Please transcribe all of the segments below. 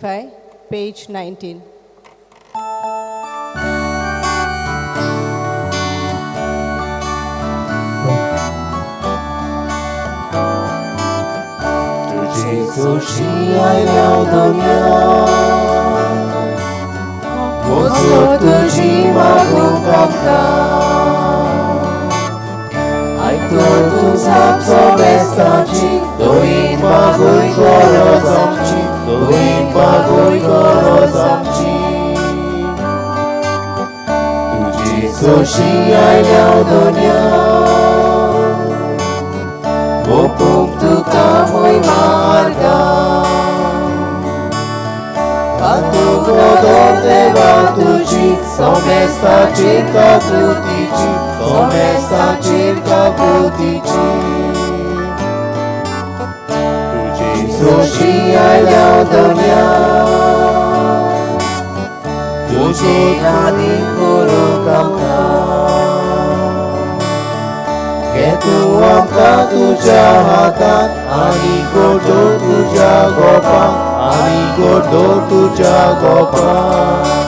5, page 19. तुजी सोशी आयल्या दोन्या mojo तुजी मागूंक आमकां आयतो तूं सामसो बेस्ताची दोयीन मागूय गरज आमची दोयीन मागूय गरज आमची तुजी सोशी आयल्या दोन्या ओपूंक तुका मोय मार्गा तातूंत नदर देवा तुजी सोमेस्ताचेर काकृतीची सोमेस्ताचेर काकृतीची तुजी सोशी आयल्या दोन्या तुजी आदीन करूंक आमकां घे तूं आमकां तुज्या हातांत आनी गोडो तुज्या गोपांक आनी गोडो तुज्या गोपांक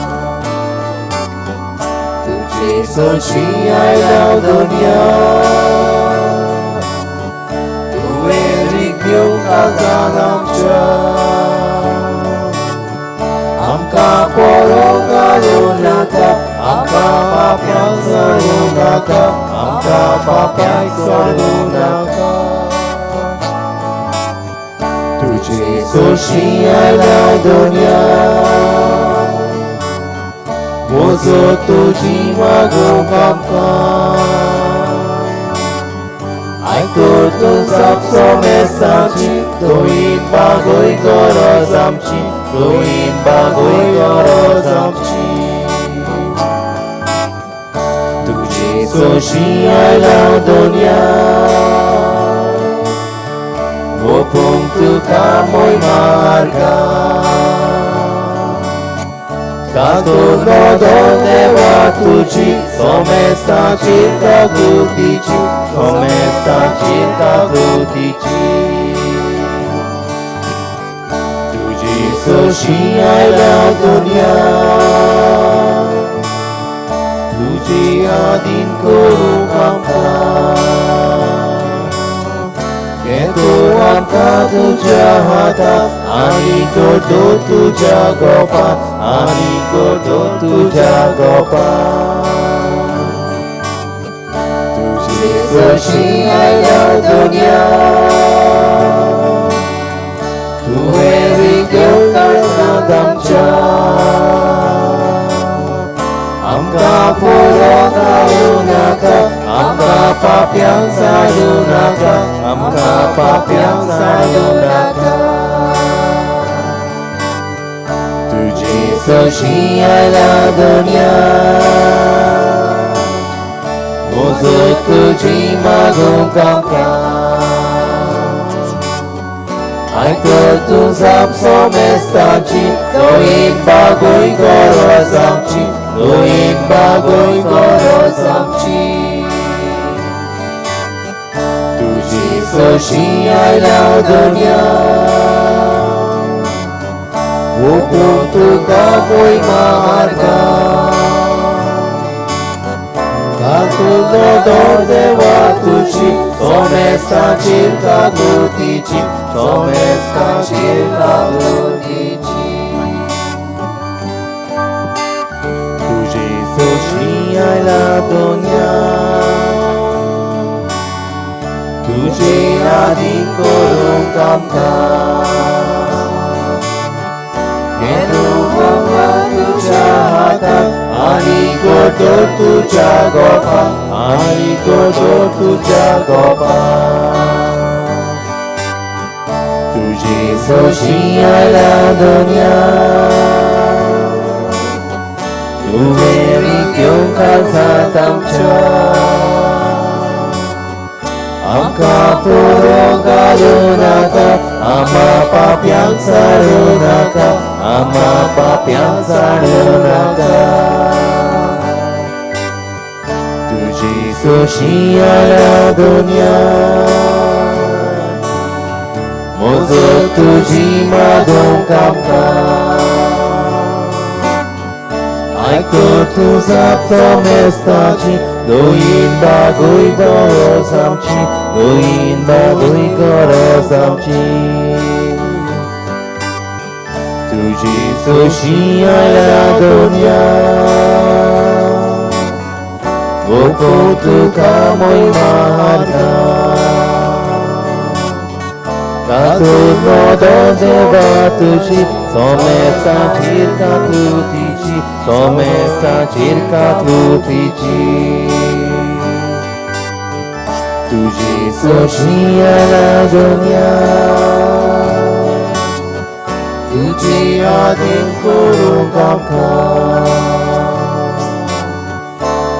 तुजी सोशी आयल्या दोन्या तुवें रिग्यो काळजान आमच्या आमकां पोरो घालूं नाका आमकां पाप्यांक सोडूं नाका आमकां पाप्यांक सोडूं नाका तुजी सोशी आयल्या दोन्या मोजो तुजी मागूंक आमकां आयतो तूं सामसो मेसाची दोयीन मागूय गरज आमची दोयीन मागूय गरज आमची तुजी सोशी आयल्या दोन्या ओपूंक तुका मोय मार्गा तातूंत नदर देवा तुजी सोमेस्ताची काकृतीची सोमेस्ताची काकृतीची तुजी सोशी आयल्या दोन्या तुजी आदीन करूंक आमकां घे तूं आमकां तुज्या हातांत आनी गोडो तुज्या गोपांत आनी गोडो तुज्या गोपांत तुजी सोशी आयल्या दोन्या तुवें रिग्यो काळजांत आमच्या आमकां पोरो घालूं नाका आमकां पाप्यांक साडूं नाका आमकां पाप्यांक साडूं नाका तुजी सोशी आयल्या दोन्या मोजो तुजी मागूंक आमकां आयतो तूं सामसो मेस्ताची दोयीन मागूय गरज आमची दोयीन मागूय गरज आमची तुजी सोशी आयल्या दोन्या ओपूंक तुका मोय मार्गा तातूंत नदर देवा तुजी सोमेस्ताचेर काकृतीची सोमेस्ताचेर काकृतीची तुजी सोशी आयल्या दोन्या तुजे आदीन करूंक आमकां घे तूं आमकां तुज्या हातांत आनी गोडो तुज्या गोपांक आनी गोडो तुज्या गोपांक तुजी सोशी आयल्या दोन्या तुवें रिग्यो काळजांत आमच्या आमकां पोरो घालूं नाका आमा पाप्यांक साडूं नाका आमा पाप्यांक साडूं नाका तुजी सोशी आयल्या दोन्या मोजत तुजी मागूंक आमकां आयक तुजा सोमेस्ताची दोयीन बागूय गरज आमची दोयीन बागूय गरज आमची तुजी सोशी आयल्या दुनिया ओपूं तुका मोयमा हाडटा तातूंत नदर देवा तुजी सोमेस्ताचेर काकुळटीची सोमेस्ताचेर काकुळटीची तुजी सोशी आयल्या दुनिया तुजी आदीन करूंक आमकां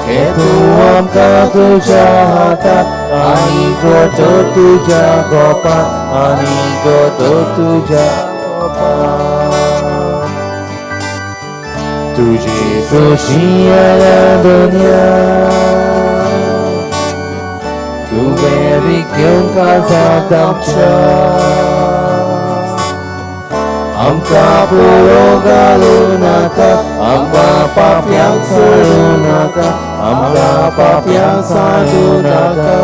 हे तूं आमकां तुज्या हाताक आनी गोटो तुज्या गोपाक आनी गोटो तुज्या गोपाक तुजी सोशी आयल्या दुनिया तुवें विकूंक काळजांत आमच्या आमकां पुरो घालूं नाका आमकां पापयांक सोडूं नाका आमकां पापयांक सांडूं नाका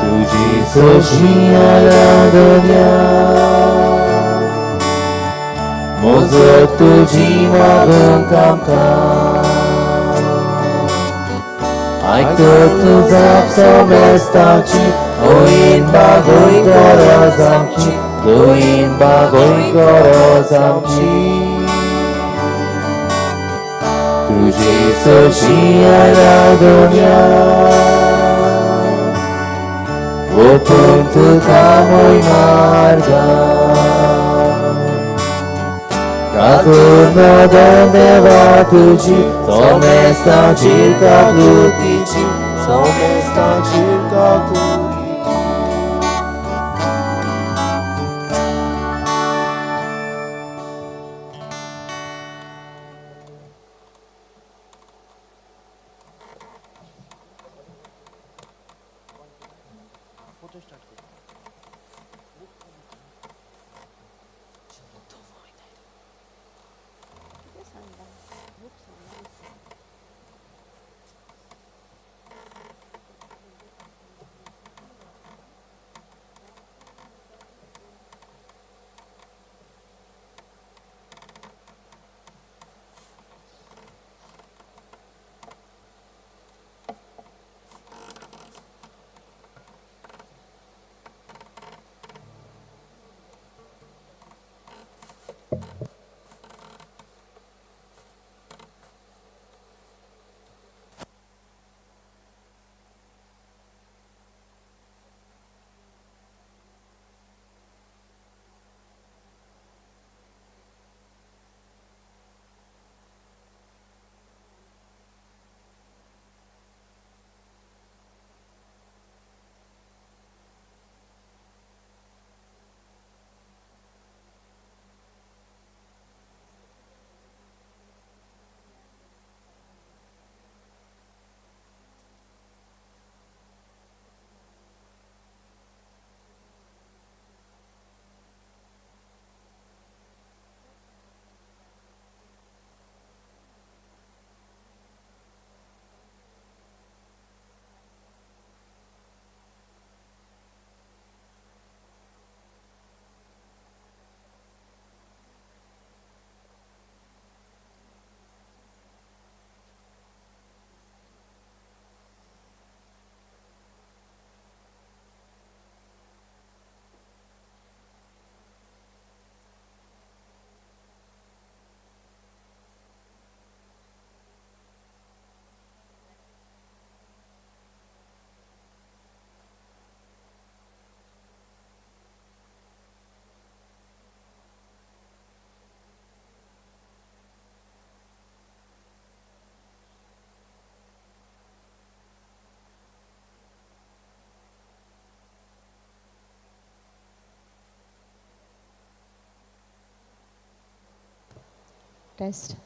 तुजी सोशी आयल्या दुनिया मोजत तुजी मागूंक आमकां आयक तुजा सोमेस्ताची होईन बागूय गरज आमची दोयीन बागूय गरज आमची तुजी सोशी आयल्या दुनिया ओपून तुका मोय मार्गा तातूंत नदर देवा तुजी सोमेस्ताचेर काकुळटीची सोमेस्ताचेर काकुळटीची. Test.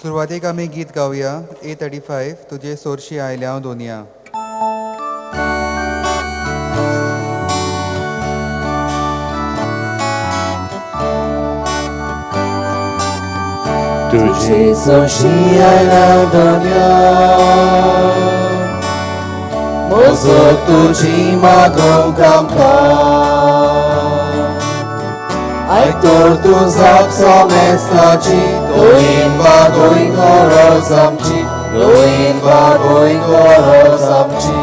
सुरवातेक आमी गीत गावया 835 तुजे सोरशी आयल्या हांव दोनया. तुझे सोशी आयल्या दोनया, म्हजो तुजी मागोवंक आमकां, आयक तर तूं जाप सोमेस्ताची, दोयीन बागोय गरज आमची, दोयीन बागोय गरज आमची.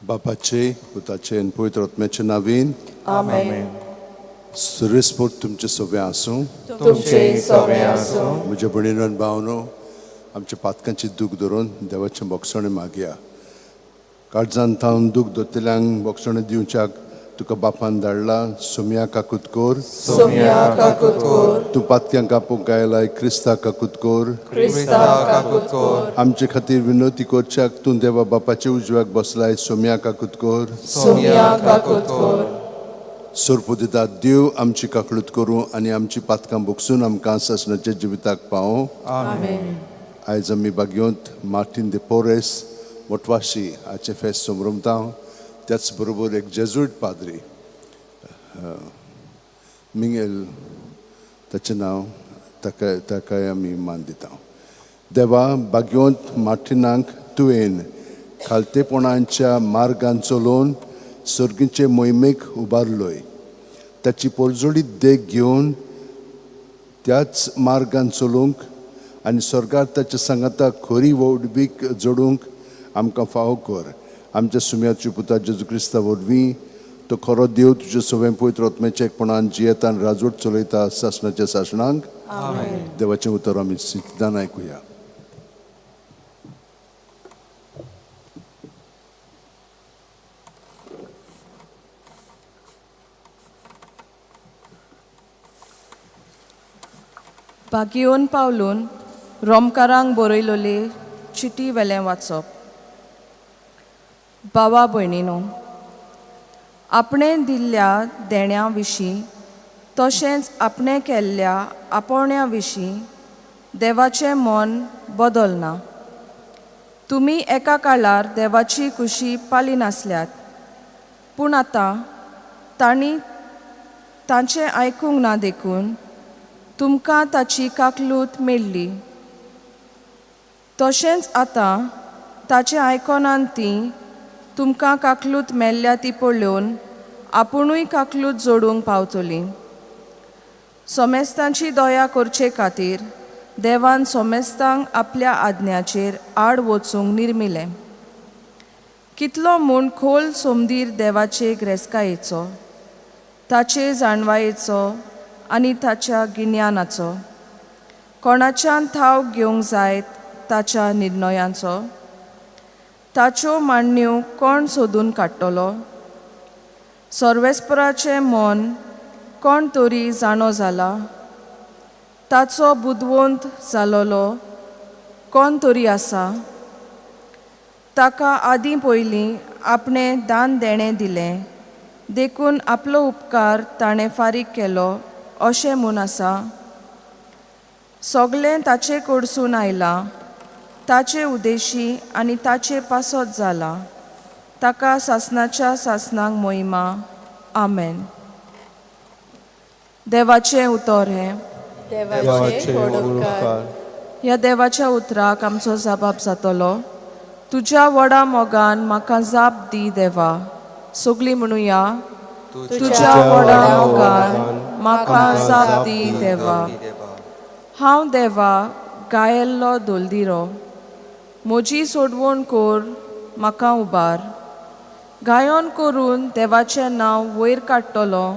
बापाचे, पुताचे आनी पवित्र आत्म्याचे नावीन. आमेन. सुरेस्पोट तुमचे सगळें आसूं. तुमचे सगळें आसूं. म्हज्या भयणीनो आनी भावनो, आमच्या पातकांची दूख धरून देवाचें बोगसणें मागया. काळजान थावन दूख दोतल्यांक बोगसणें दिवच्याक तुका बापान धाडला. सोम्या काकूत कोर, सोम्या काकूत कोर. तूं पातक्यांक कापूंक आयलाय, क्रिस्ता काकूत कोर, क्रिस्ता काकूत कोर. आमचे खातीर विनोती करच्याक तूं देवा बापाचे उजव्याक बसलाय. सोम्या काकूत कोर, सोम्या काकूत कोर. सोरपू दिता देव आमची काकळूत करूं आनी आमची पातकां बोगसून आमकां सासणाच्या जिविताक पावों. आमेन. आयज आमी बागयोंत मार्टीन दे पोरेस मोटवाशी हाचें फेस्त समरमता. त्याच बरोबर एक जेजुईट पाद्री मिंगेल ताचें नांव, ताकाय आमी मान दिता. देवा, बागयोंत मार्टिनाक तुवें खालतेपणाच्या मार्गान चलोवन सर्गीचे मोहिमेक उबारलोय. ताची पोरजोळीत देख घेवन त्याच मार्गान चलोवंक आनी स्वर्गार ताच्या सांगाता खरी व्हडवीक जोडूंक आमकां फावो कर. आमच्या सुम्याच्या पुता जेजू क्रिस्ता वरवीं तो खरो देव तुजे सवें पवित्र आत्म्याच्या एकपणान जियेता आनी राजवट चलयता सासणाच्या सासणांक. देवाचें उतर आमी सिद्धान आयकुया. भागियोन पावलून रोमकारांक बरयलोले चिटी वेलें वाचप. बाबा भयणीनो, आपणें दिल्ल्या देण्या विशीं तशेंच आपणें केल्ल्या आपोवण्या विशीं देवाचें मन बदलना. तुमी एका काळार देवाची खुशी पालिनासल्यात, पूण आतां तांणी तांचें आयकूंक ना देखून तुमकां ताची काकलूत मेळ्ळी. तशेंच आतां ताचें आयकोनान ती तुमकां काकलूत मेळ्ळ्या ती पळोवन आपुणूय काकलूत जोडूंक पावतली. सोमेस्तांची दया करचे खातीर देवान सोमेस्तांक आपल्या आज्ञाचेर आड वचूंक निर्मिलें. कितलो म्हूण खोल सोमदीर देवाचे ग्रेस्कायेचो, ताचे जाणवायेचो आनी ताच्या गिन्यानाचो, कोणाच्यान थाव घेवंक जायत ताच्या निर्णयांचो, ताच्यो मांडण्यो कोण सोदून काडटलो? सर्वेस्पराचें मन कोण तरी जाणो जाला? ताचो बुदवंत जालोलो कोण तरी आसा? ताका आदीं पयलीं आपणें दान देणें दिलें देखून आपलो उपकार ताणें फारीक केलो अशें म्हूण आसा. सगळें ताचे कडसून आयलां, ताचे उदेशी आनी ताचे पासत जालां. ताका सासणाच्या सासणाक मोहिमा. आमेन. देवाचें उतर हें. देवाचे उपकार. ह्या देवाच्या उतराक आमचो जबाब जातलो. तुज्या व्हडा मोगान म्हाका जाप दी देवा. सगळीं म्हणुया, तुज्या व्हडा मोगान म्हाका जाप दी देवा. हांव देवा गायल्लो दोलदिरो, म्हजी सोडवण कोर म्हाका उबार. गायन करून देवाचें नांव वयर काडटलो,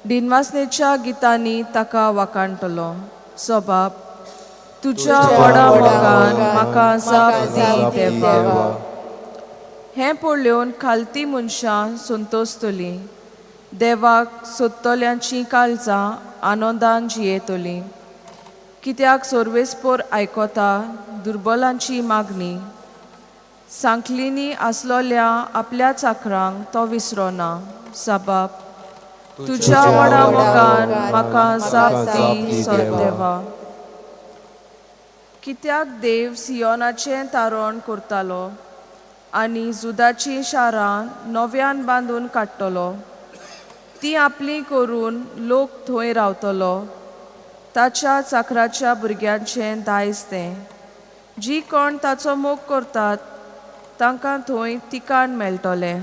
दिनवासनेच्या गितांनी ताका वाखाणटलो. सबाब, तुज्या व्हडा मोगान म्हाका जाप दी देवा. हें पळोवन खालती मनशां संतोसतलीं, देवाक सोदतल्यांचीं काळजां आनंदान जियेतलीं. कित्याक सर्वेस्पोर आयकता दुर्बलांची मागणी, सांखलींनी आसलोल्या आपल्या चाकरांक तो विसरोना. सबाब, तुज्या व्हडा मोगान म्हाका जाप दी देवा. कित्याक देव सियोनाचें तारण करतालो आनी जुदाचीं शारां नव्यान बांदून काडटलो. ती आपली करून लोक थंय रावतलो. ताच्या चाकराच्या भुरग्यांचें दायज तें. जी कोण ताचो मोग करतात तांकां थंय तिकाण मेळटलें.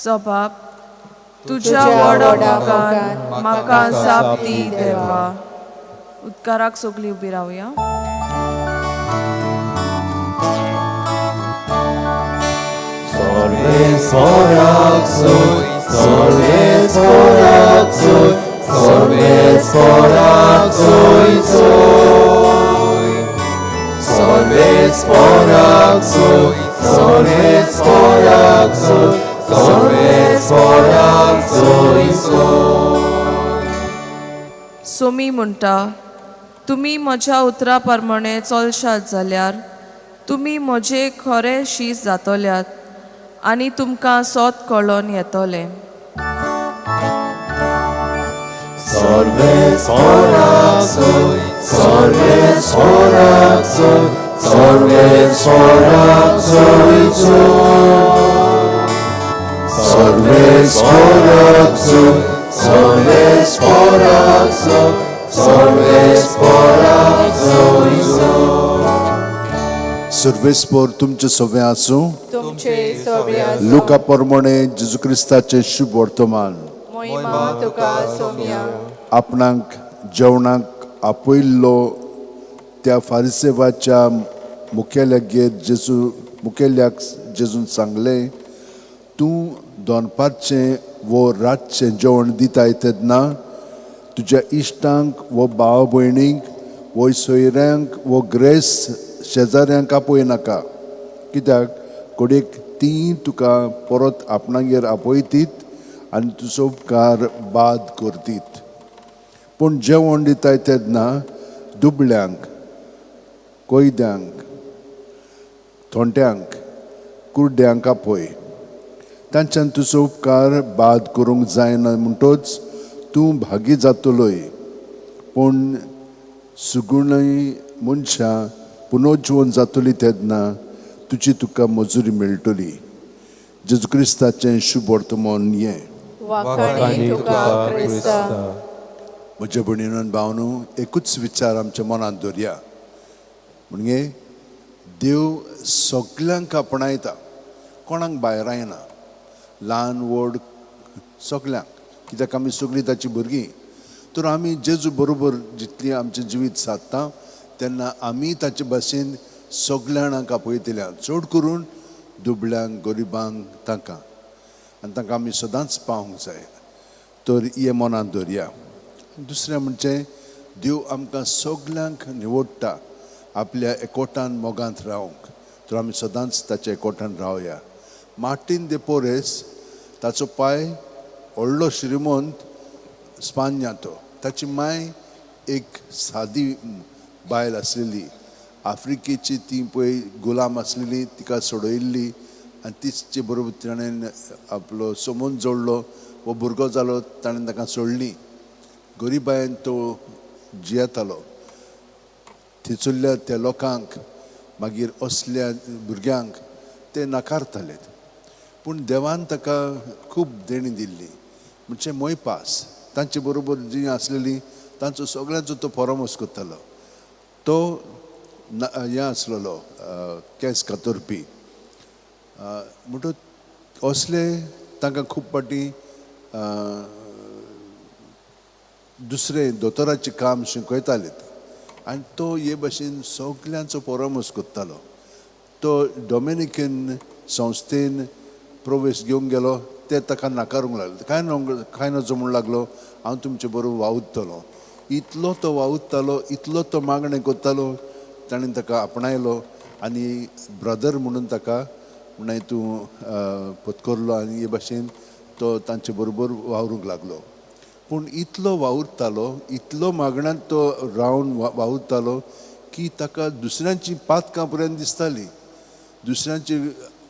सबाब, तुज्या व्हडा मोगान म्हाका जाप दी देवा. उदकाराक सगळीं उबी रावया. सोमी म्हणटा, तुमी म्हज्या उतरा प्रमाणे चलशात जाल्यार तुमी म्हजे खरे शीस जातल्यात आनी तुमकां सोत कळोन येतलें. सर्वेस्पोर तुमचे सवे आसूं. तुमचे सवे आसूं. लुका प्रमाणे जेजू क्रिस्ताचें शुभ वर्तमान. मोहिमा तुका सोम्या. आपणाक जेवणाक आपयल्लो त्या फारिसेवाच्या मुखेल्यागेर जेजू मुखेल्याक जेजून सांगलें, तूं दनपारचें वो रातचें जेवण दिताय तेन्ना तुज्या इश्टांक वो भाव भयणींक वो सोयऱ्यांक वो ग्रेस शेजाऱ्यांक आपय नाका, कित्याक कोडेक तीं तुका परत आपणागेर आपयतीत आनी तुजो उपकार बाद करतीत. पूण जेवण दिताय तेन्ना दुबळ्यांक, कोयद्यांक, थोंट्यांक, कुड्ड्यांक आपय. तांच्यान तुजो उपकार बाद करूंक जायना म्हणटोच तूं भागी जातलोय. पूण सुगुणय मनशां पुनोजिवन जातली तेन्ना तुजी तुका मजुरी मेळटली. जेजू क्रिस्ताचें शुभ वर्तमान हें. वाखाणी तुका क्रिस्ता. म्हज्या भयणीन भावनू, एकूच विचार आमच्या मनांत दवरया, म्हणजे देव सगल्यांक आपणायता, कोणाक भायर आयना, ल्हान व्हड सगल्यांक, कित्याक आमी सगळीं ताची भुरगीं. तर आमी जेजू बरोबर जितली आमचें जिवीत सादता तेन्ना आमी ताचे भाशेन सगल्या जाणांक आपयतले, चड करून दुबळ्यांक, गरिबांक, तांकां, आनी तांकां आमी सदांच पावंक जाय. तर हें मनांत दवरया. दुसरें म्हणजे देव आमकां सगल्यांक निवडटा आपल्या एकवटान मोगांत रावंक, तर आमी सदांच ताच्या एकवटान रावया. मार्टीन दे पोरेस, ताचो पाय व्हडलो श्रीमंत स्पान्या तो, ताची माय एक सादी बायल आसलेली, आफ्रिकेची ती पळय गुलाम आसलेली, तिका सोडयल्ली आनी तिचे बरोबर ताणें आपलो समून जोडलो, हो भुरगो जालो, ताणें ताका सोडली. गरिबायेन तो जियेतालो. थंयसरल्या त्या लोकांक मागीर असल्या भुरग्यांक ते नाकारताले, पूण देवान ताका खूब देणी दिल्ली, म्हणजे मोयपास तांचे बरोबर जी आसलेली तांचो सगळ्यांचो तो परामर्श करतालो. तो हें आसलेलो केंस कातरपी, म्हणटच असले तांकां खूब फावटी दुसरे दोतोराचें काम शिकयताले आनी तो हे भाशेन सगल्यांचो परामर्श करतालो. तो डॉमिनिकन संस्थेन प्रवेश घेवंक गेलो, ते ताका नाकारूंक लागले. कांय नजो म्हणूंक लागलो, हांव तुमचे बरोबर वावुरतलो. इतलो तो वावुरतालो, इतलो तो मागणें करतालो, ताणें ताका आपणायलो आनी ब्रदर म्हणून ताका म्हणून तूं पत्करलो आनी हे भाशेन तो तांचे बरोबर वावरूंक लागलो. पूण इतलो वावुरतालो, इतलो मागण्यांत तो रावन वावुरतालो की ताका दुसऱ्यांची पातकां पर्यंत दिसताली, दुसऱ्यांची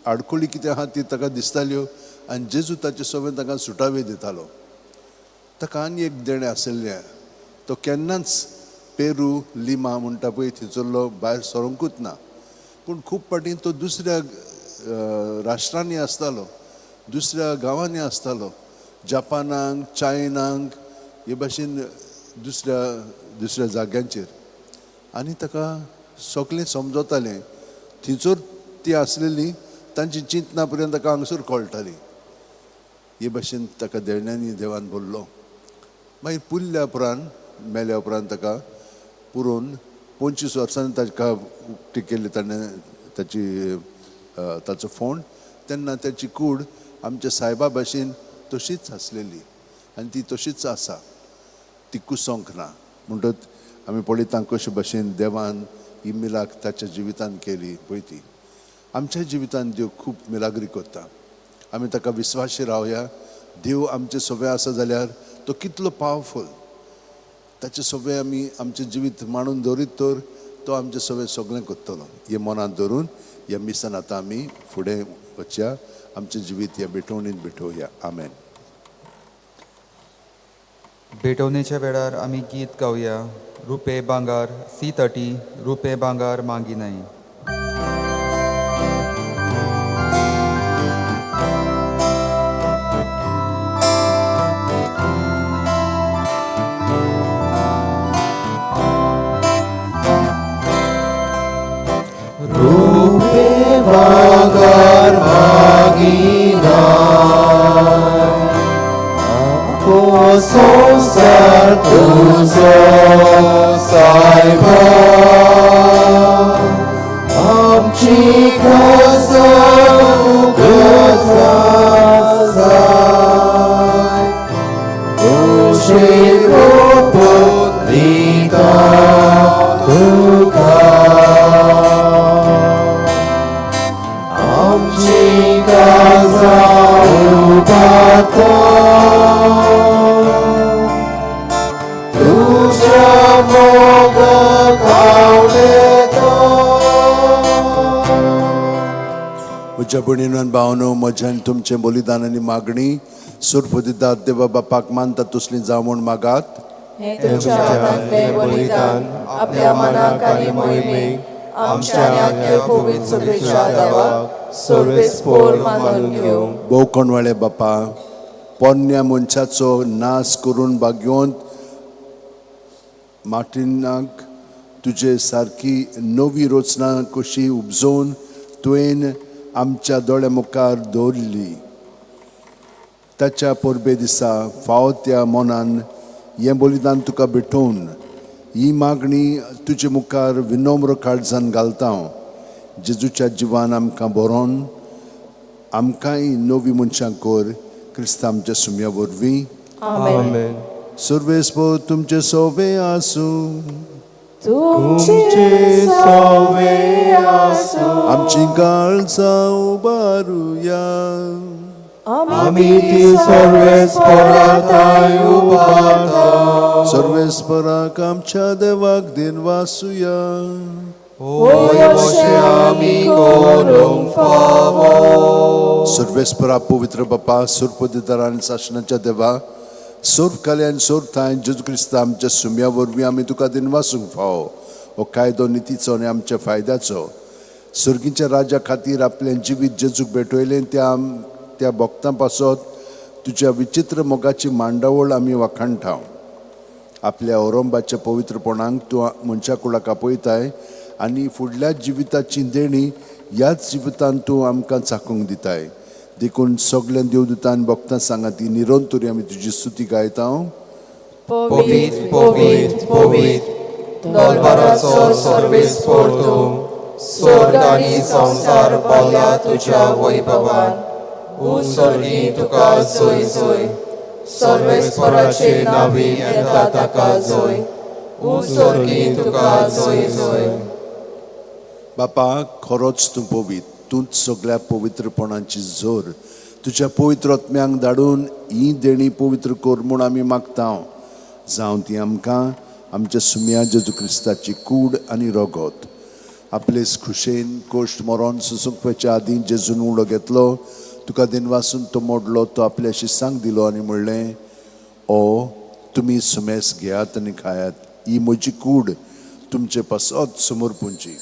आडखळी कितें आहा ती ताका दिसताल्यो आनी जेजू ताचे सोबेन ताका सुटावे दितालो. ताका आनी एक देणें आशिल्लें, तो केन्नाच पेरू लिमा म्हणटा पळय थंयसरलो भायर सरोंकूच ना. पूण खूब फावटी तो दुसऱ्या राष्ट्रांनी आसतालो, दुसऱ्या गांवांनी आसतालो, जपानाक, चायनाक, हे भाशेन दुसऱ्या दुसऱ्या जाग्यांचेर, आनी ताका सगळें समजतालें. थंयसर ती आसलेली तांची चिंतना पर्यंत ताका हांगसर कळटाली. हे भाशेन ताका देण्यांनी देवान भरलो. मागीर पुरल्या उपरांत, मेल्या उपरांत ताका पुरोवन 25 वर्सांनी ताका उक्ती केली ताणें ताची ताचो फोंड. तेन्ना ताची कूड आमच्या सायबा भाशेन तशीच आसलेली आनी ती तशीच आसा, ती कुसोंक ना. म्हणटच आमी पळयता कशे भाशेन देवान ही मिलाक ताच्या जिवितान केली पळय ती. आमच्या जिवितान देव खूब मिलाग्री करता. आमी ताका विस्वाशी रावया. देव आमचे सगळे आसा जाल्यार तो कितलो पावरफूल, ताचे सगळे आमी आमचें जिवीत मांडून दवरीत तर तो आमचें सगळें सगळें करतलो. हें मनांत धरून ह्या मिसान आतां आमी फुडें वचया, आमचें जिवीत ह्या भेटवणीन भेटोवया. आमेन. भेटवणेच्या वेळार आमी गीत गावया, रुपे भांगार C30, रुपे भांगार मागिनाय. रुपे भांगार मागिनाय, आखो संवसार तुजो सायबा, आमची खासा उगत आसा. उबारता तुज्या मोगाक हांव. म्हज्या भयणीनो आनी भावनो, म्हज्या आनी तुमचें बलिदान आनी मागणी सुरफुदिदात देवा बापाक मानता तसली जावं म्हूण मागात. हें तुमच्या हातांतलें बलिदान आपल्या मनाक आनी मोहिमेक आमच्या आनी आख्खे पवित्र सभेच्या देवाक सर्वेस्पोर मानून घेवं. भोवकोणवाळे बापा, पोन्न्या मनशाचो नाश करून भाग्योंत मार्टिनाक तुजे सारकी नवी रचना कशी उपजोवन तुवें आमच्या दोळ्या मुखार दवरली. ताच्या परबे दिसा फावो त्या मनान हें बलिदान तुका भेटोवन ही मागणी तुजे मुखार विनम्र काळजान घालता. जेजूच्या जिवान आमकां बरोवन आमकांय नवी मनशां कर, क्रिस्तांव आमच्या सुम्या वरवीं. आमेन. सर्वेस्पोर तुमचे सोवे आसूं. तुमचे सवे आसूं. आमची काळजां उबारुया. आमी ती सर्वेस्पोराताय उबारता. सर्वेस्पराक आमच्या देवाक दिनवासुया. होय, अशें आमी करूंक फावो. सर्वेस्परा, पवित्र बापा, सुरपदिदार आनी सासणाच्या देवा, सर्व काले आनी सर्व थांय जेजू क्रिस्ता आमच्या सुम्या वरवीं आमी तुका दिनवासूंक फावो. हो कायदो नितीचो आनी आमच्या फायद्याचो. सर्गीच्या राजा खातीर आपलें जिवीत जेजूक भेटयलें त्या त्या भक्तां पासत तुज्या विचित्र मोगाची मांडावळ आमी वाखाणटा. आपल्या औरंबाच्या पवित्रपणाक तूं मनशा कुळाक आपयताय आनी फुडल्या जिविताची देणी ह्याच जिवितांत तूं आमकां चाकूंक दिताय. देखून सगळ्यां देवदूतान भक्तां सांगाती निरंतरी आमी तुजी स्तुती गायता. पवित्र, पवित्र, पवित्र, दरबाराचो सर्वेस्पोर तूं. स्वर्ग आनी संवसार भरला तुज्या वैभवान. उंच तुका जय जय. सर्वेस्पराचे नांवी येता ताका जय. उंच तुका जय जय. बापा, खरोच तूं पवित्र, तूंच सगळ्या पवित्रपणाची जोर. तुज्या पवित्र आत्म्यांक धाडून ही देणी पवित्र कर म्हूण आमी मागता. जावं ती आमकां आमच्या सुम्या जेजू क्रिस्ताची कूड आनी रगत. आपलेच खुशेन कोश्ट मरोन सुसूंकच्या आदीं जेजून उलो घेतलो, तुका दिनवासून तो मोडलो, तो आपल्या शिसांक दिलो आनी म्हणलें, ओ तुमी सुमेस घेयात आनी खायात, ही म्हजी कूड तुमचे पासत समर्पूंची.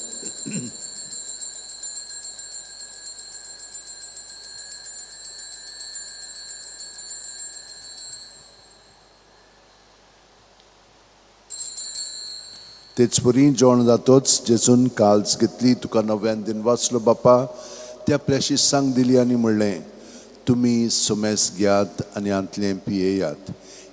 तेच परी जेवण जातोच जेजून काल्स घेतली, तुका नव्यान दिन वाचलो बापा, त्या आपल्या शिसांक दिली आनी म्हणलें, तुमी सुमेस घेयात आनी हांतलें पियेयात,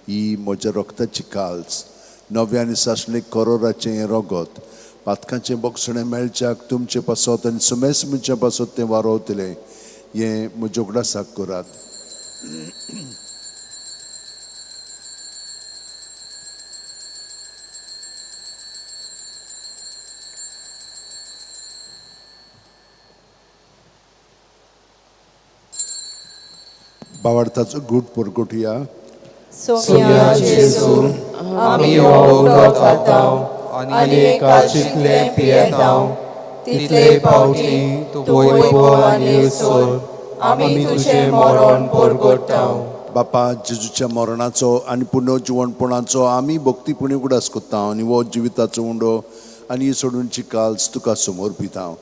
ही म्हज्या रक्ताची काल्स, नव्या आनी सासणीक करोराचें हें रगत, पातकांचें बोगसणें मेळच्याक तुमचे पासत आनी सुमेस मनशां पासत तें वारोवतलें, हें म्हज्या उगडासाक करात. बावडताचो गूट परगटुया. सोम्या जेजू, आमी हो उदक खातांव आनी काळजींतलें पियेतांव, तितले पावटी तूं वैभव आनी येसर आमी तुजें मरण परगटांव. बापा, जेजूच्या मरणाचो आनी पुनर्जिवणपणाचो आमी भक्तीपणी उगडास करता आनी हो जिविताचो उंडो आनी ही सोडूनची काल्स तुका समर्पिता.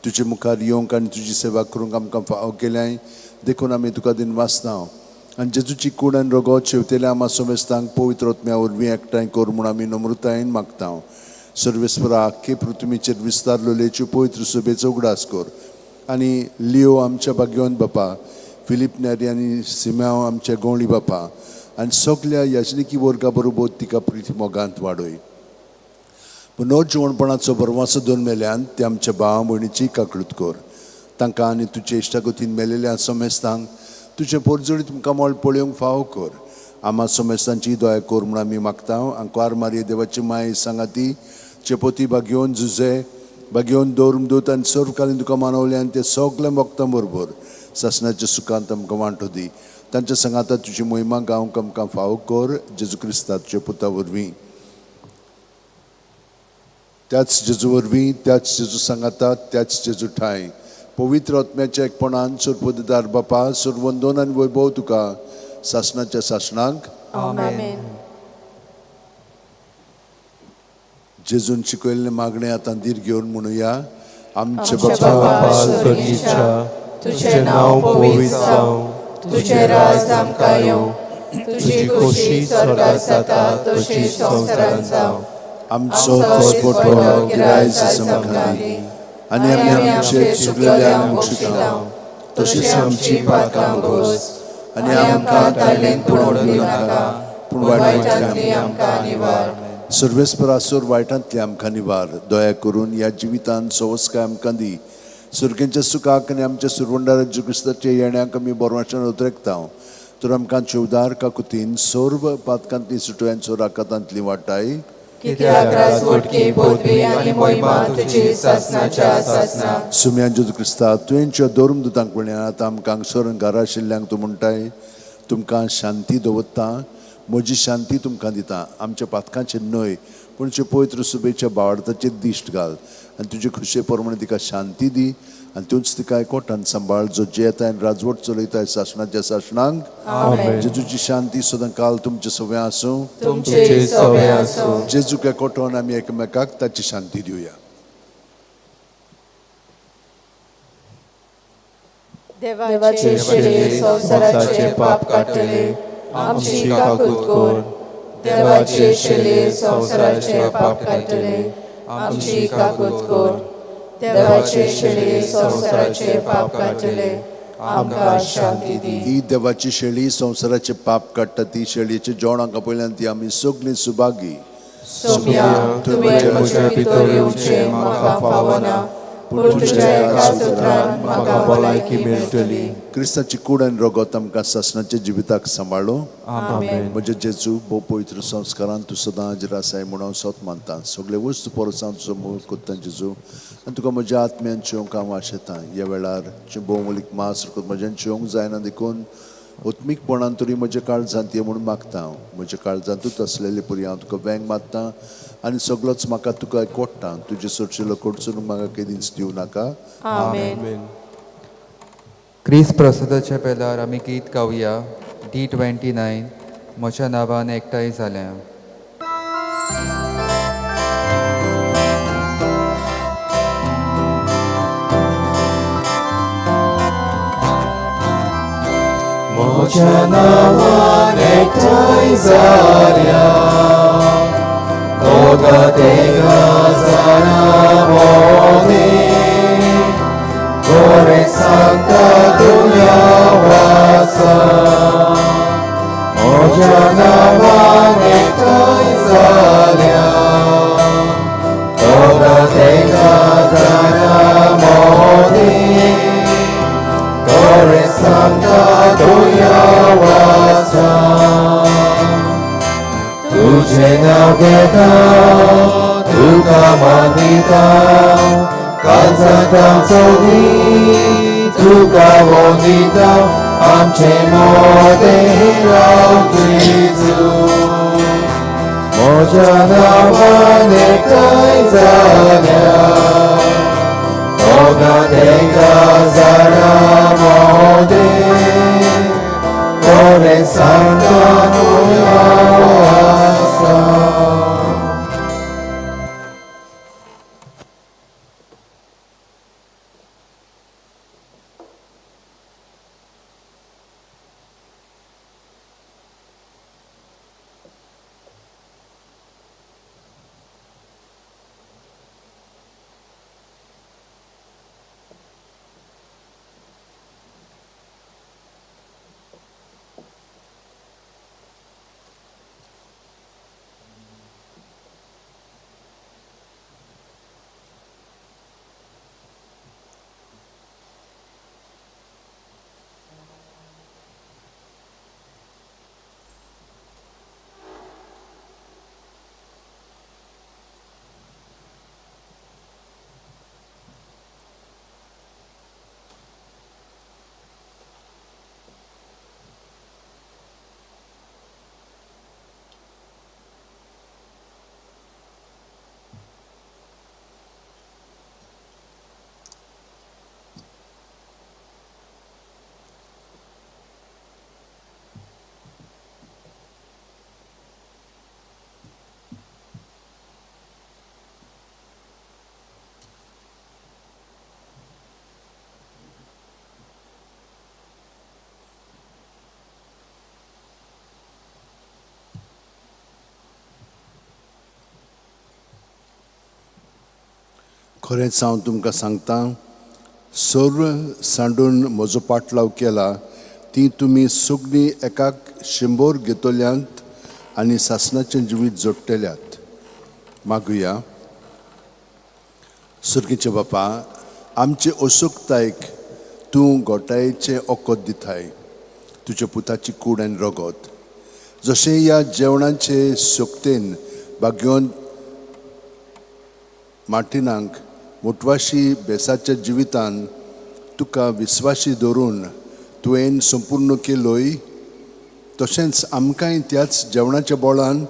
तुजे मुखार येवंक आनी तुजी सेवा करूंक आमकां फावो केल्याय देखून आमी तुका दिनवासता. आनी जेजूची कूड आनी रगत शेवतेल्या आमा समेस्तांक पवित्र आत्म्या वरवीं एकठांय कर म्हूण आमी नम्रतायेन मागता. सर्वेस्परा, आख्खे पृथ्वीचेर विस्तारलेलेच्यो पवित्र सभेचो उगडास कर आनी लियो आमच्या भाग्यवंत बापा, फिलीप न्यारी आनी सिम्याव आमच्या गवळी बापा आनी सगल्या याजनिकी वर्गा बरोबर तिका प्रिती मोगांत वाडय. पुनर्जिवणपणाचो बरवासो दोन मेल्यान ते आमच्या भावा भयणीची काकळूत कर. तांकां आनी तुजे इश्टागतीन मेलेल्या समेस्तांक तुजें पोरजोळी तुमकां मोल पळोवंक फावो कर. आमा समेस्तांची दया कर म्हूण आमी मागता. आंकवार मारये देवाची माय सांगाती चेपोती भाग्योवन जुजे भाग्योवन दवरून दूत आनी सर्वकालीन तुका मानवले आनी ते सगळे भक्तां बरोबर सासणाच्या सुखांत आमकां वांटो दी. तांच्या सांगाता तुजी मोहिमा गावंक आमकां फावो कर, जेजू क्रिस्ता तुज्या पुता वरवीं. त्याच जेजू वरवीं, त्याच जेजू सांगाता, त्याच जेजू ठांय पवित्र आत्म्याच्या एकपणान सुरपुदार बापा सुरवंदोन आनी वैभव तुका सासणाच्या सासणाक. आमेन. जेजून शिकयल्लें मागणें आतां धीर घेवन म्हणुया. आमचे बापा स्वर्गीच्या, तुझें नांव पवित्र जावं, तुझें राज आमकां येवं, तुजी खोशी स्वर्गार जाता तशी संवसारांत जावं. आमचो दिसपट्टो गिरायक आमकां दी आनी आमी आमचे चुकलेल्यांक बक्षिता तशीच आमची पातकां भोगस आनी आमकां तायलेंत पडूंक दिवं नाका, पूण वायटांतली आमकां निवार. सर्वेस्परासोर वायटांतली आमकां निवार. दया करून ह्या जिवितांत सवस्काय आमकां दी. सुर्गेच्या सुखाक आनी आमच्या सुरवंडार जेजू क्रिस्ताच्या येण्याक आमी बरवाच्यान उतरेकता. तर आमकां चवदार काकुतीन सर्व पातकांतली सुटोयान सोराकातांतली वाटाय. कित्याक राजवटकी पदवी आनी मोहिमा तुजी सासणाच्या सासणाक. सुम्या जेजू क्रिस्ता, तुवेंच्या धर्म दुतांक पळय आतां आमकां हांगसर घरा आशिल्ल्यांक तूं म्हणटाय, तुमकां शांती दवरता, म्हजी शांती तुमकां दिता. आमच्या पातकांचेर न्हय पूण तुज्या पवित्र सुबेच्या बावडताचेर दिश्ट घाल आनी तुजे खुशे प्रमाणे तिका शांती दी आनी तूंच तिका एकवटान सांबाळ, जो जेताय आनी राजवट चलयताय सासणाच्या सासणाक. जेजूची शांती सदां काल तुमचे सगळें आसूं. तुमचे सगळें आसूं. जेजूक एकवटान आमी एकमेकाक ताची शांती दिवया. देवाचे शेळये संवसाराचे पाप काडटले, आमची काकूत कर. देवाचे शेळये संवसाराचे पाप काडटले, आमची काकूत कर. देवाचे शेळये संवसाराचे पाप काडटले, आमकां शांती दी. ही देवाची शेळी संवसाराचे पाप काडटा, ती शेळयेचे जेवण आमकां पळयल्यान ती आमी सगळीं सुभागी. सोम्या, तुवें म्हज्या भितर येवचें म्हाका फावना, पूण तुज्या एकाच उतरान म्हाका भलायकी मेळटली. क्रिस्ताची कूड आनी रगत आमकां सासणाच्या जिविताक सांबाळो. म्हजे जेजू, भोव पवित्र संस्कारान तूं सदां हाजीर आसाय म्हूण हांव सत मानता. सगळे वस्तू परस हांव तुजो मोग कोत्ता जेजू आनी तुका म्हज्या आत्म्यान शिवंक हांव आशेतां. ह्या वेळार तुजें भोवमोलीक मास रगत म्हज्यान शिवंक जायना देखून उत्मीकपणान तरी म्हज्या काळजांत ये म्हूण मागता हांव. म्हज्या काळजांतूच आसलेले परी हांव तुका वेंग मारता आनी सगळोच म्हाका तुका एकवट्टा. तुजे सोडशिलो कडसून म्हाका केदींच दिवं नाका. आमेन. क्रिस्त प्रसादाच्या बेलार आमी गीत गावया D29 म्हज्या नांवान एकठांय जाल्या. म्हज्या नांवान एकठांय जाल्या, दोगा तेगा जाणां मोने, बरें सांगता तुया वाचा. म्हज्या नांवान एकठांय जाल्या, दोगा तेगा जाणां मोने, बरें सांगता तुया वाचा. तुजें नांव घेता, तुका मानिता, काळजांत चोरी तुका वंदिता, आमचे मोदें राव जेजू. म्हज्या नांवान एकठांय जाल्या, दोगा तेगा जाणां मोदें, बरें सांगता तुया वाचा. खरेंच हांव तुमकां सांगता, सर्व सांडून म्हजो पाटलाव केला ती तुमी सगळीं एकाक 100 घेतल्यांत आनी सासणाचें जिवीत जोडटल्यात. मागुया. सुर्गीचे बापा, आमचे असुकतायक तूं गोटायेचें ओकद दिताय, तुज्या पुताची कूड आनी रगत. जशें ह्या जेवणाचे सोकतेन भाग्योन मार्टिनाक मोटवाशी बेसाच्या जिवितान तुका विस्वाशी धरून तुवें संपूर्ण केलोय, तशेंच आमकांय त्याच जेवणाच्या बोळान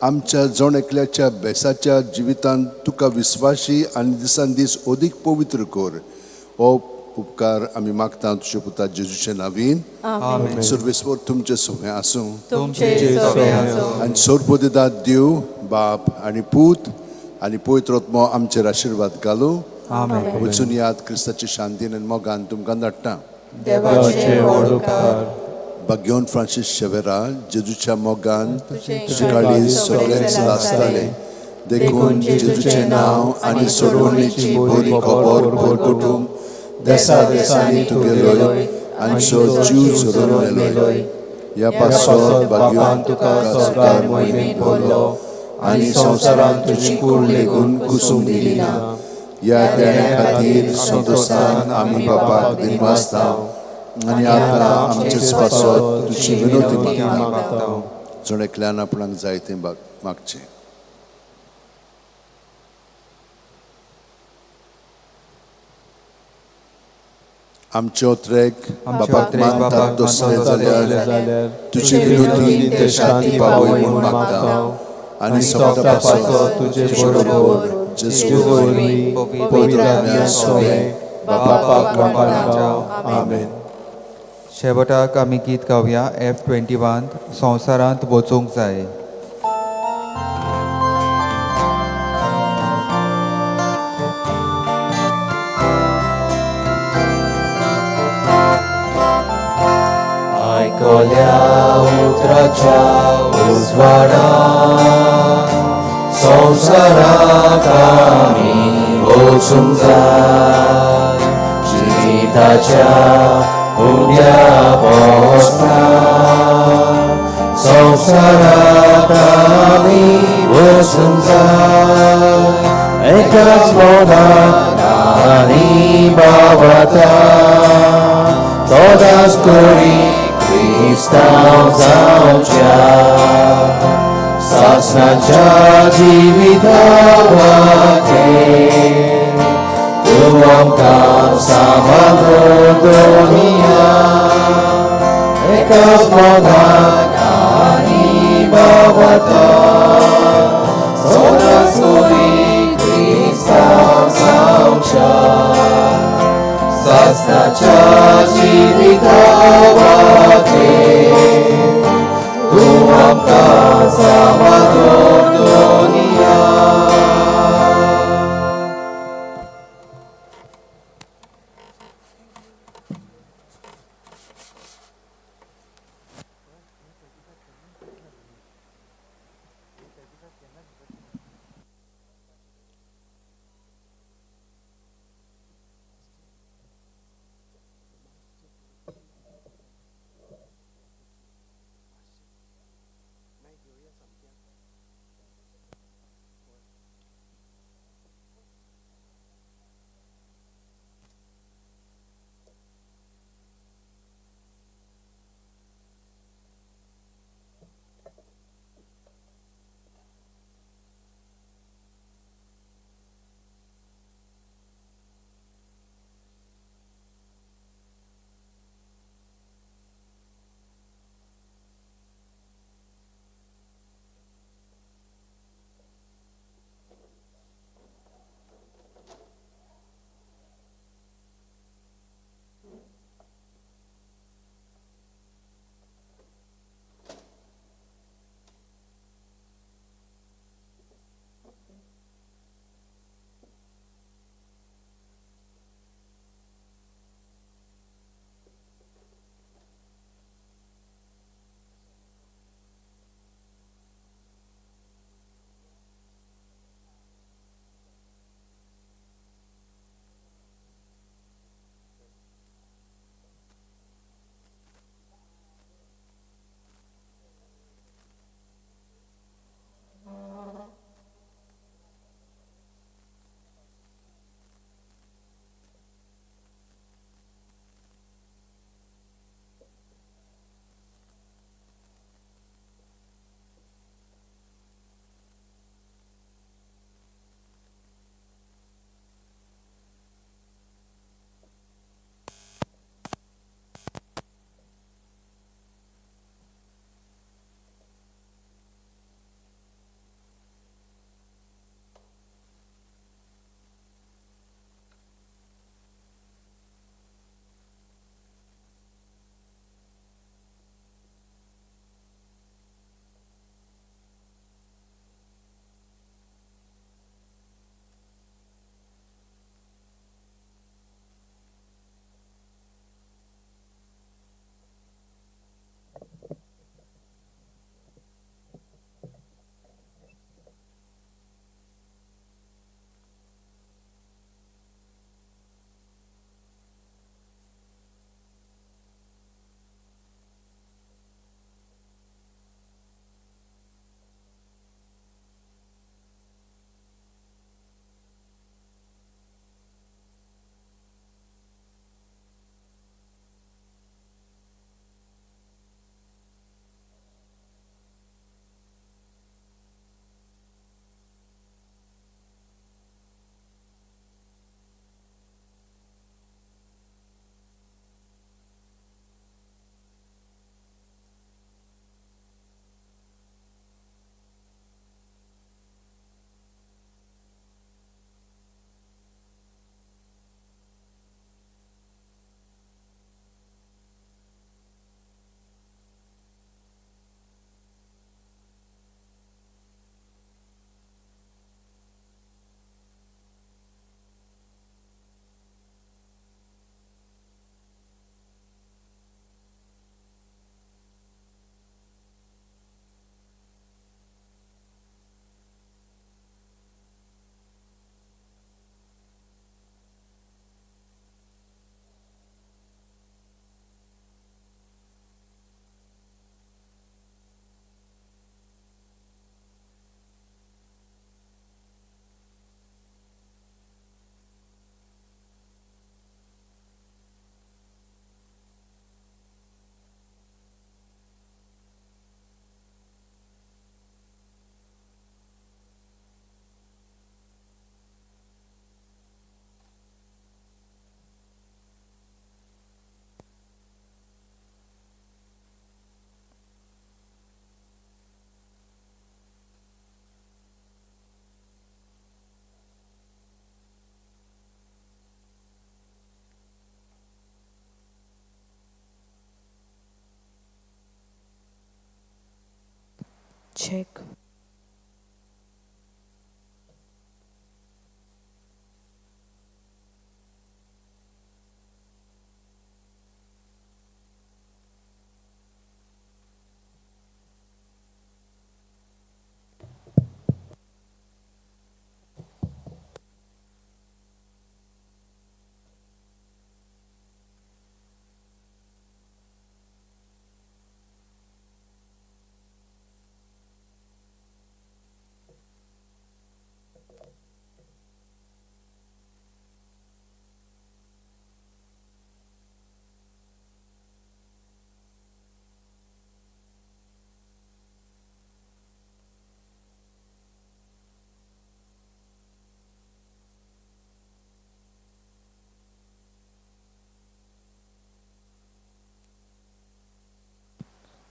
आमच्या जण एकल्याच्या बेसाच्या जिवितान तुका विस्वाशी आनी दिसान दीस अदीक पवित्र कर. हो उपकार आमी मागता तुज्या पुता जेजूचे नावीन. सर्वेस्पर तुमचे सोवे आसूं आनी सर्वपदिदात देव बाप आनी पूत आनी पवित्र आत्मो आमचेर आशिर्वाद घालूं. वचून याद क्रिस्ताची शांतीन आनी मोगान तुमकां धाडटा. भाग्योन फ्रांसीस शेवेरा, जेजूच्या मोगान तुजे काळीज सगळेंच आसतालें, देखून जेजूचें नांव आनी सोडवणीची बरी खबर परगटूंक देसा देसांनी तूं गेलोय आनी सो जीव झरोवन मेलोय. ह्या पासत भाग्योन तुका सरकार मोहिमेंत भरलो आनी संवसारांत तुजी कूड लेगून कुसूंक दिली ना. ह्या देण्या खातीर संतोशान आमी बापाक दिनवासता आनी आतां आमचेच पासत तुजी विनोती मागता. जण एकल्यान आपणाक जाय तें मागचें. आमचे ओत्रेक बापाक मानतात तसले जाल्यार तुजी विनोती ते शांती पावय म्हूण मागता आनी सोगता पासत तुजे बरोबर जेजू वरवीं पवित्र आत्म्या सोवे बापाक मानता. आमेन. शेवटाक आमी गीत गावया F21 संवसारांत वचूंक जाय. आयकल्या उतराच्या उजवाडा संवसाराक आमी वचूंक जाय, जिविताच्या उद्या पोसता संवसाराक आमी वचूंक जाय. एकाच मनान आनी भावाता सदांच करी क्रिस्तांव जावच्या सासणाच्या जिविता वाटेर तूं आमकां सांबाळून दवरिया. एकाच मनान आनी भावाता सदांच करी क्रिस्तांव जावच्या सासणाच्या जिविता वाटेर तूं आमकां सांबाळून दवरिया. Check.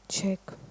Check.